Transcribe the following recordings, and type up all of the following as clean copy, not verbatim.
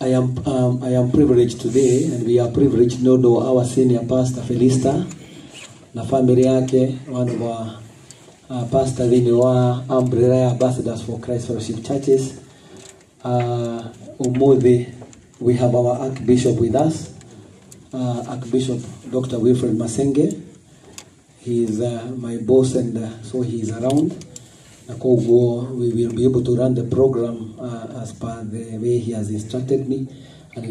I am privileged today, and we are privileged to know our senior pastor Felista na family yake, one of our pastor thini wa Umbrella Ambassadors for Christ Fellowship Churches. Umuthi, we have our Archbishop with us, Archbishop Dr. Wilfred Masenge. He is my boss, and so he is around. We will be able to run the program as per the way he has instructed me. And I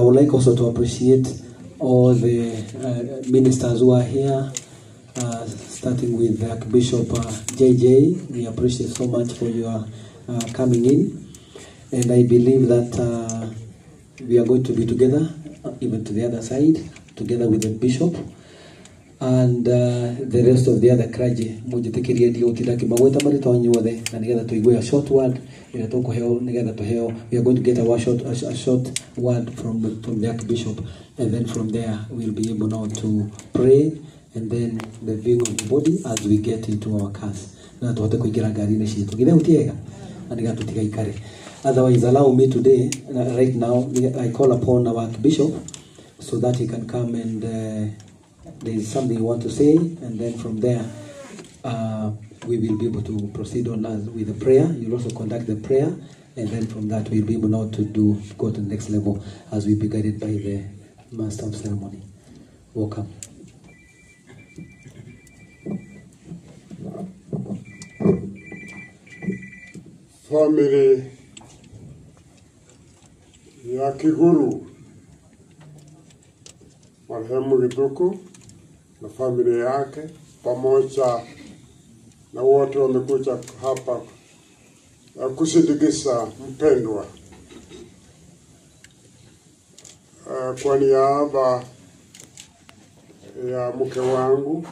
would like also to appreciate all the ministers who are here, starting with Archbishop JJ. We appreciate so much for your coming in. And I believe that we are going to be together, even to the other side, together with the bishop and the rest of the other clergy. Mujitekirie ndio magweta marĩtwa inyuothe na nigetha tuigue a short word ĩrĩa tũkũheo nigetha tuheo. We are going to get a short word from the Archbishop, and then from there we'll be able now to pray, and then the viewing of the body as we get into our cars na tuhote kuingira ngari-inĩ citũ githĩ gũtiega na nigetha tũtigaikare. Otherwise, allow me today, right now, I call upon our Archbishop so that he can come and there is something you want to say, and then from there we will be able to proceed on with the prayer. You'll also conduct the prayer, and then from that we'll be able now to go to the next level as we be guided by the Master of Ceremony. Welcome. Family ya Kiguru, marehemu Githuku na familia yake pamoja na wote wamekuja hapa kusindikiza mpendwa. Kwa niaba ya mke wangu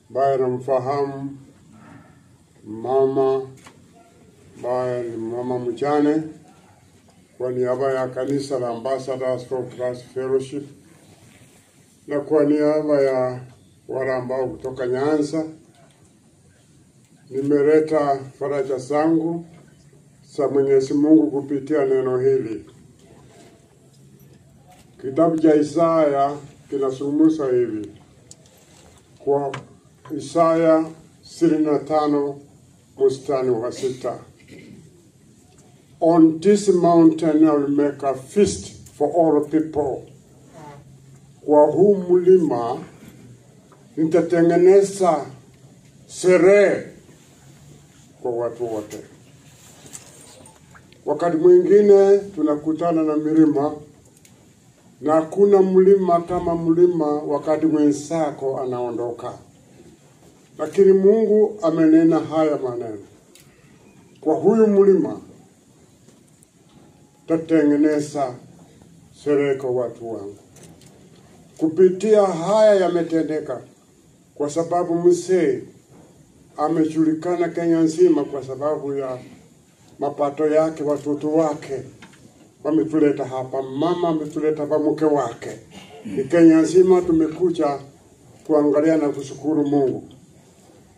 ambaye namfahamu, mama ambaye ni mama mjane, kwa niaba ya kanisa la Ambassadors for Christ Fellowship na kwa niaba ya wale ambao kutoka Nyanza, nimeleta faraja zangu za Mwenyezi Mungu kupitia neno hili. Kitabu cha Isaya kinazungumza hivi. Kwa Isaya 65 mstari wa 6. On this mountain I will make a feast for all people. Kwa huu mlima nitatengeneza sherehe kwa watu wote. Wakati mwingine tunakutana na milima, na hakuna mlima kama mlima wakati mwenzako anaondoka. Lakini Mungu amenena haya maneno. Kwa huyu mlima tatengeneza sherehe kwa watu wangu. Kupitia haya yametendeka kwa sababu mzee amejulikana Kenya nzima kwa sababu ya mapato yake, watoto wake wametuleta hapa, mama ametuleta hapa, mke wake. Ni Kenya nzima tumekuja kuangalia na kushukuru Mungu.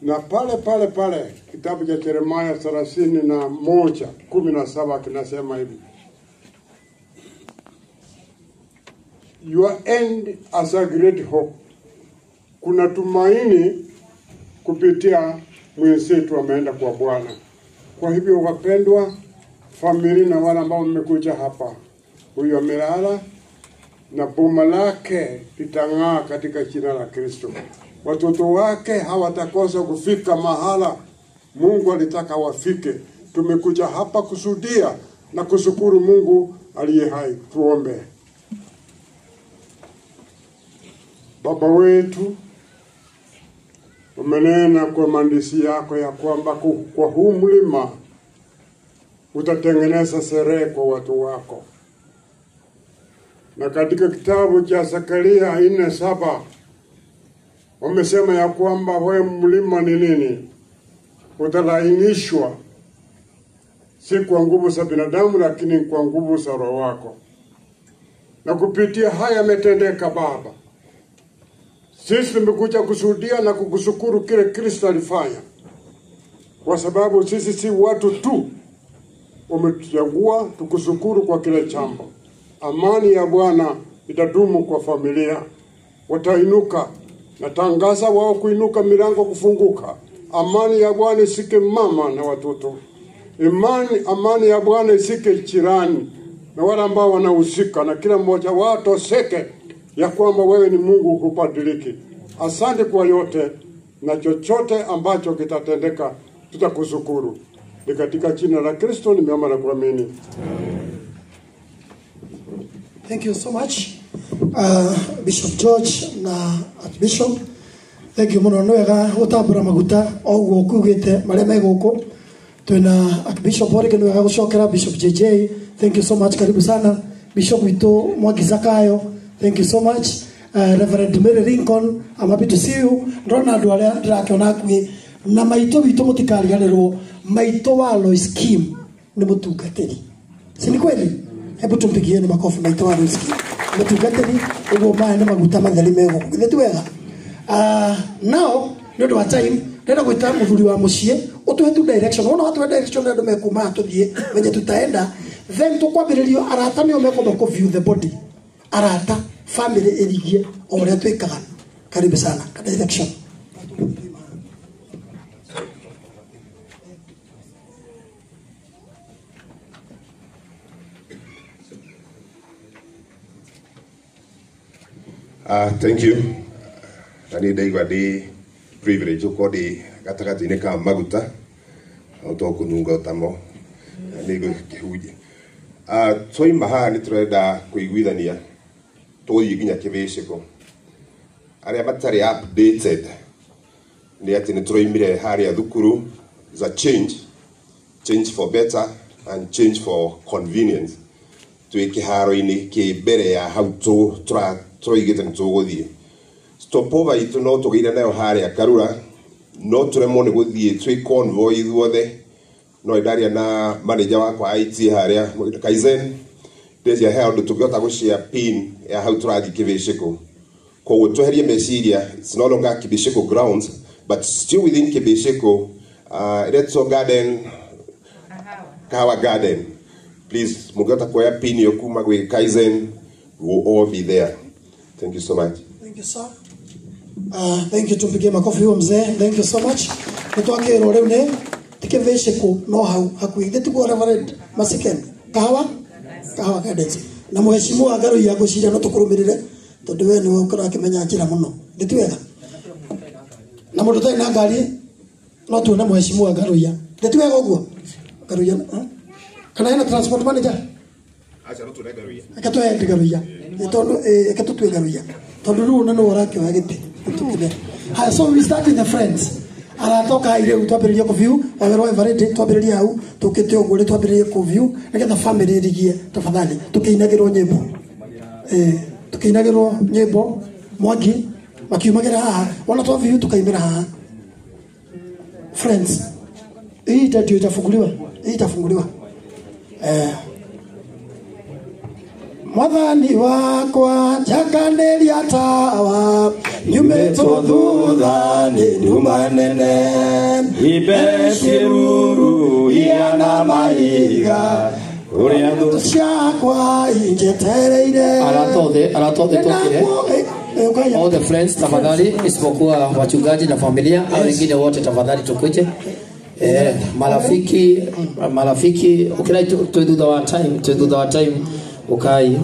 Na pale pale pale kitabu cha Yeremia 31:17 kinasema hivi: Your end as a great hope. Kuna tumaini kupitia mwenzetu ameenda kwa Bwana. Kwa hivyo wapendwa, familia na wale ambao mmekuja hapa, huyo amelala na boma lake litang'aa katika jina la Kristo. Watoto wake hawatakosa kufika mahala Mungu alitaka wafike. Tumekuja hapa kusudia na kushukuru Mungu aliye hai. Tuombe. Baba wetu, umenena kwa maandishi yako ya kwamba kwa huu mlima utatengeneza sherehe kwa watu wako. Na katika kitabu cha Zakaria 4:7 wamesema ya kwamba wewe mlima ni nini? Utalainishwa, si kwa nguvu za binadamu, lakini kwa nguvu za Roho wako. Na kupitia haya yametendeka Baba. Sisi tumekuja kushuhudia na kukushukuru kile Kristo alifanya, kwa sababu sisi si watu tu, umetuchagua tukushukuru kwa kila jambo. Amani ya Bwana itadumu kwa familia, watainuka. Natangaza wao kuinuka, milango kufunguka. Amani ya Bwana isike mama na watoto. Amani ya Bwana isike jirani na wale ambao wanahusika, na kila mmoja wao toseke ya kwamba wewe ni Mungu hubadiliki. Asante kwa yote, na chochote ambacho kitatendeka tutakushukuru. Ni katika jina la Kristo nimeomba na kuamini. Thank you so much, Bishop George na Archbishop. Thank you muno nwega gutambura maguta oguo kugite maria me guku. Twina Archbishop Origi nwega gucokera Bishop JJ. Thank you so much, karibu sana. Bishop witu Mwangi Zakayo, thank you so much. Reverend Mary Lincoln, I'm happy to see you. Ndona andu aria ndirakiona hakuhi na maitũ witũ mũtikariganĩrwo, maitũ wa Lois Kim nĩ mũtungatĩri, si ni kweli? Hebu tumpigieni makofi maitũ wa Lois Kim, mũtungatĩri. Ũguo maya nĩ maguta matheri me gũkũ, githĩ ti wega? Now nĩ ũndũ wa time ndĩrenda gwĩta mũthuri wa mũciĩ ũtũhe tu direction. Wona watũhe direction andũ mekuma tũthiĩ menye tutaenda, then tũkwambĩrĩrio arata nĩo mekwamba kũ view the body, arata family ĩrigie o ũrĩa twĩkaga. Karibu sana ka direction. Thank you. Na nĩ ndaigua ndĩ privilege gũkorwo ndĩ gatagatĩ-inĩ ka maguta no to kũnunga ũtamo na nĩ ngũkĩhunjia. Twaima haha nĩ tũrenda kũiguithania tũthiĩ nginya kĩbĩcĩko. Arĩa matarĩ updated nĩ atĩ nĩ tũroimire harĩa thukuru is a change, change for better and change for convenience. Twĩ kĩharo-inĩ kĩ mbere ya hau tũroigĩte nĩ tũgũthiĩ. Stopover itũ no tũgĩire nayo harĩa Karura, no tũremwo nĩ gũthiĩ twĩ convoy ithuothe. No ndaria na manager wakwa IT harĩa Kaizen, ndĩcia he ũndũ tũngĩhota gũshare pin ya hau tũrathiĩ kĩbĩcĩko. Koguo tweherie meciria, it's no longer Kibishiko grounds but still within Kibishiko, Retso Garden, Kahawa Garden. Please, mũngĩhota kuoya pin ĩyo kuma gwĩ Kaizen, we will all be there. Thank you so much. Thank you, sir. Thank you, tumpigie makofi huyo mzee. Thank you so much. Nitwakĩrwo rĩu nĩ ti kĩbĩcĩkũ no hau hakuhĩ, githĩ tiguo Reverend Masiken? Kahawa Gardens. Na mheshimiwa Ngaruiya ngwĩciria no tũkũrũmĩrĩre tondũ we nĩwe ũkoragwo akĩmenya njĩra mũno, githĩ ti wega? Na mũndũ ũtarĩ na ngari no tuone mheshimiwa Ngaruiya, githĩ ti wega ũguo? Ngaruiya, kana hena transport manager? Acha no tuone Ngaruiya. Reke tũhe Ngaruiya. Tondũ reke tũtue Ngaruiya. Tondũ rĩu na nĩwe ũrakĩoya gĩtĩ. Haya, so we start with the friends. Aratoka ile twambĩrĩrie kũ view, wawĩrwo Everett twambĩrĩrie hau, tũkĩte ũguo rĩ twambĩrĩrie kũ view, nĩgetha family ĩrigie tafadhali, tũkĩinagĩrwo nyĩmbo. Tũkĩinagĩrwo nyĩmbo Mwangi makiumagĩra haha, wona twa view tukaimĩra haha. Friends, hii ndio itafunguliwa, hii itafunguliwa. Mwathani wakwa njakanĩria tawa, nyumĩtwo thutha nĩ nduma nene, Imbere ciĩruru ihana mahiga, ũrĩa thũ ciakwa injetereire. Arata othe tokire. All the friends tafadhali, isipokuwa wachungaji na familia, au wengine wote tafadhali tukuje. Marafiki ukirai thutha wa time, thutha wa time. Ukai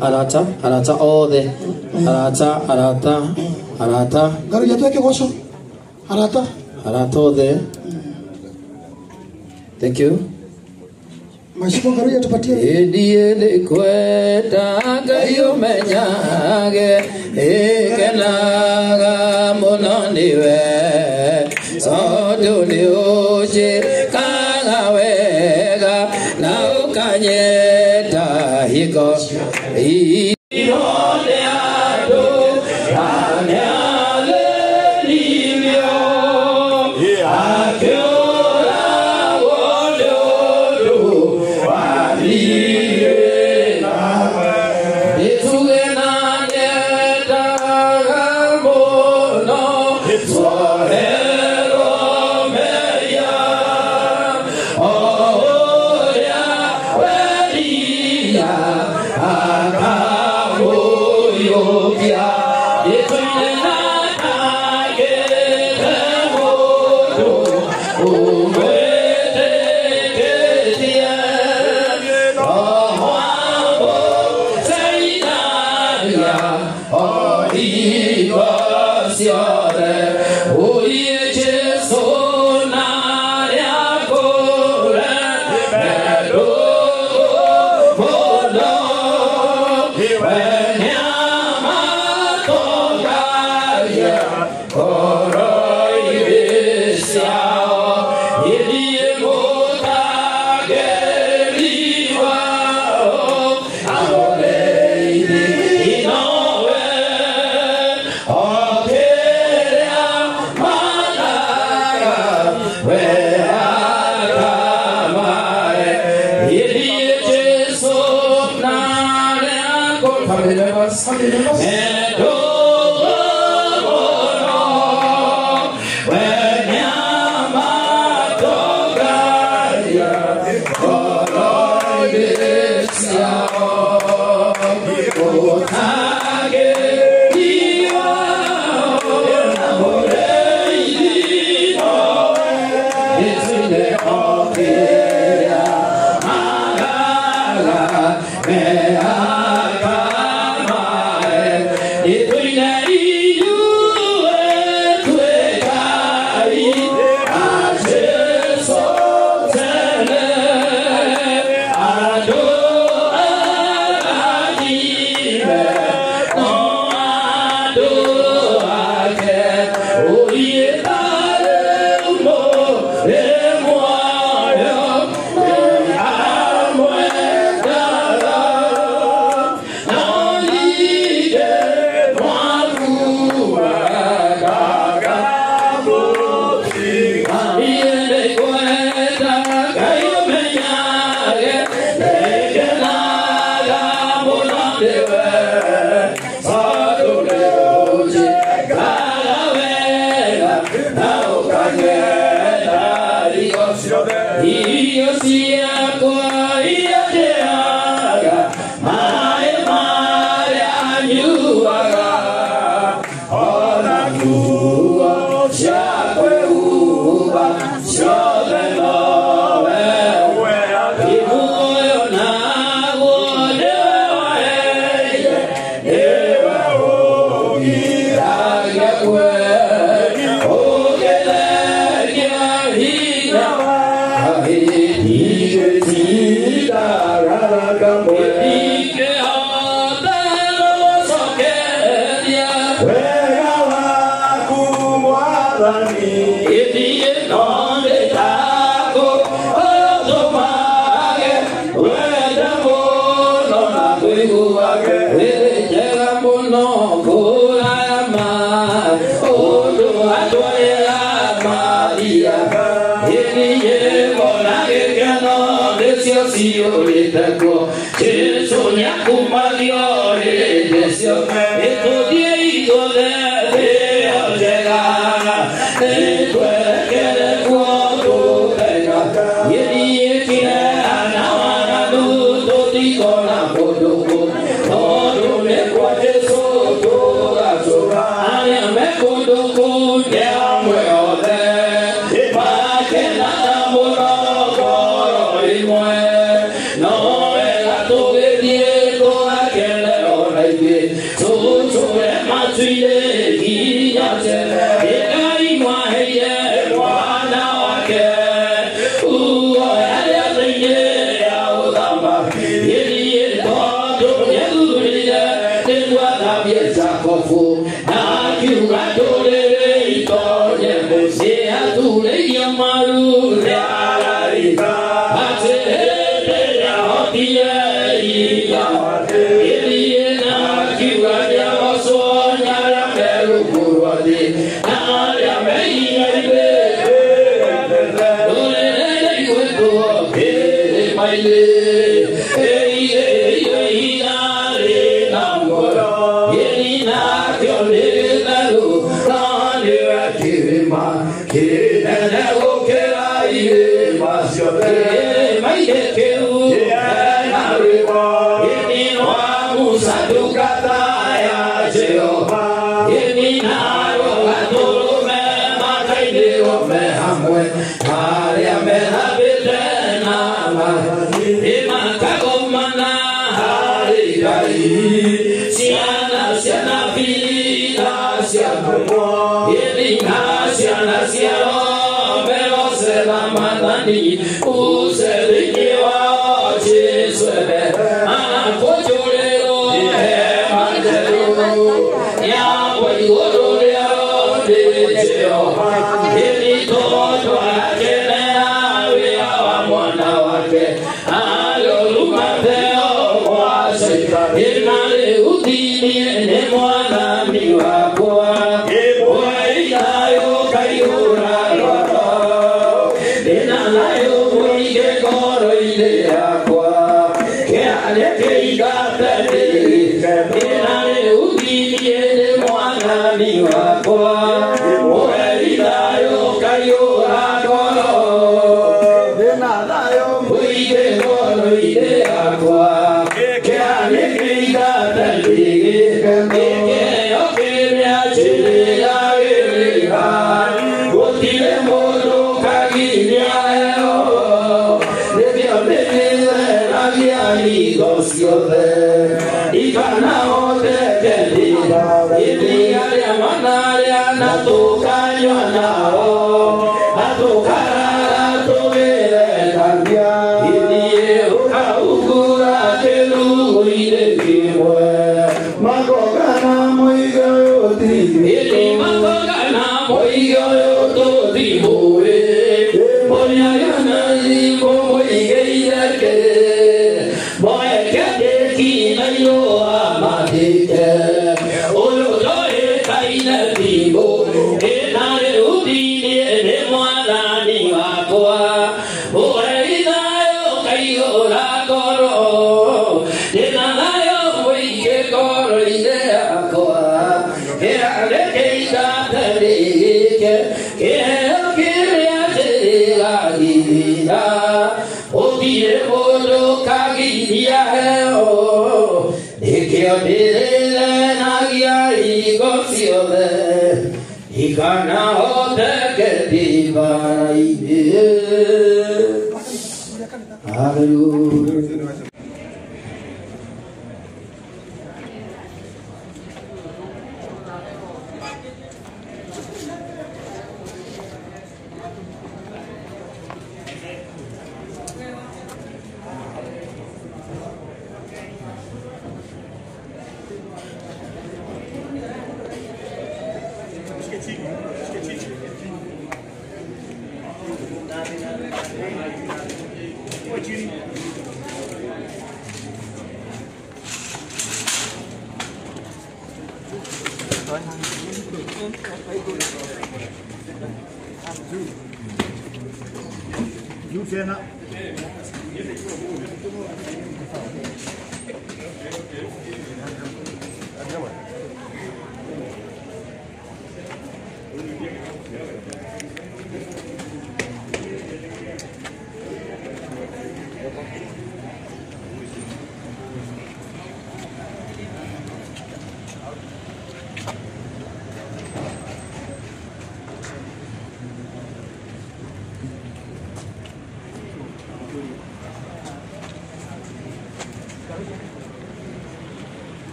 arata othe, arata Ngaruiya tweke goco arata othe. Thank you. Mheshimiwa Ngaruiya tupatie. Ndiĩ nĩkwenda Ngai ũmenyage, ĩkenaga mũno nĩwe, tondũ nĩũnjĩkaga wega na ũkanyenda hingo irone andũ anĩathĩnirio, akĩũragwo nĩ ũndũ wa thiirĩ. Nĩtuge na nyendaga mũno Siana, siana, vida, siana,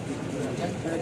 Hallelujah.